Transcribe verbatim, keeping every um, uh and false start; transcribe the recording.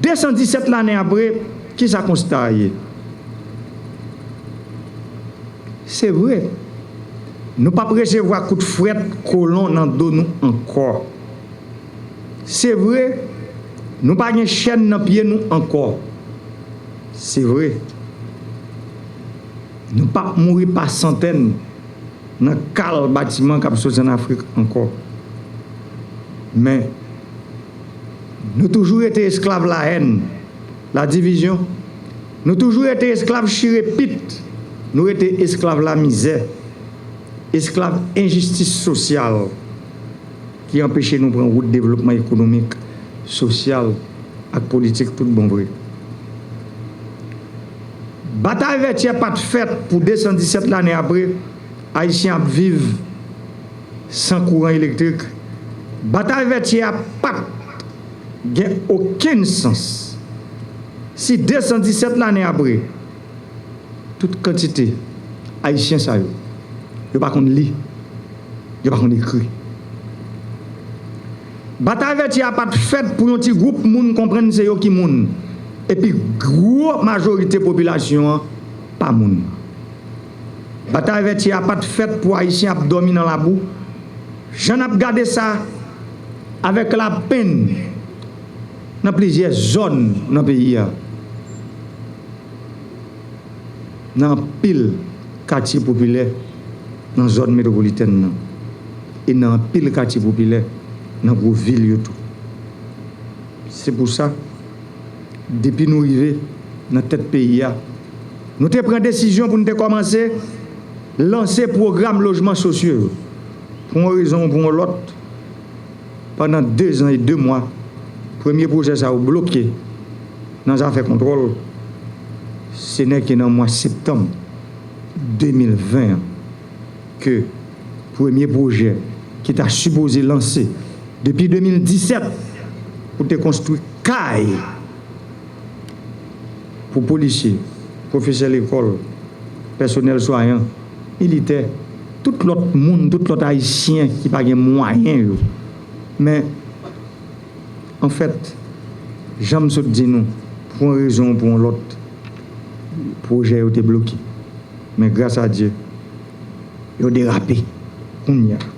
de san disèt lane apre, ki sa konsta a ye? Se vre, nou p ap resevwa kout frèt kolon nan do nou ankò. Se vre, nou pa gen chèn nan pye nou ankò. Se vre, nou p ap mouri pa santèn nan kal batiman k ap soti ann Afrik ankò. Men, nou toujou rete esklav lahèn, ladivizyon. Nou toujou rete esklav chire pit. Nou rete esklav lamizè, esklav enjistis sosyal ki anpeche nou pran wout devlopman ekonomik, sosyal ak politik tout bon vre. Batay Vètyè pa t fèt pou de san disèt lane apre, Ayisyen ap viv san kouran elektrik. Batay Vètyè a pa t gen okenn sans si de san disèt lane apre, tout kantite Ayisyen sa yo, yo pa konn li, yo pa konn ekri. Batay Vètyè a pa t fèt pou yon ti gwoup moun konprann se yo ki moun, epi gwo majorite popilasyon an pa moun. Batay Vètyè a pa t fèt pou Ayisyen ap dòmi nan labou, jan n ap gade sa avèk lapenn nan plizyè zòn nan peyi a, nan anpil katye popilè nan zòn metwopolitèn nan, e nan anpil katye popilè nan gwo vil yo tou. Se pou sa, depi nou rive nan tèt peyi a, nou te pran desizyon pou n te kòmanse lanse pwogram lojman sosyo yo. Pou yon rezon ou pou yon lòt, pandan de zan e de mwa, premye pwojè sa yo bloke nan zafè kontwòl. Se nèke nan mwa septanm de mil ven an ke premye pwojè ki ta sipoze lanse depi de mil disèt pou te konstwi kay pou polisye, pwofesè lekòl, pèsonèl swayan, militè, tout lòt moun, tout lòt Ayisyen ki pa gen mwayen yo. Men, anfèt, jan m sot di nou, pou yon rezon ou pou yon lòt, pwojè yo te bloke. Men gras a Dye, yo derape kounye a.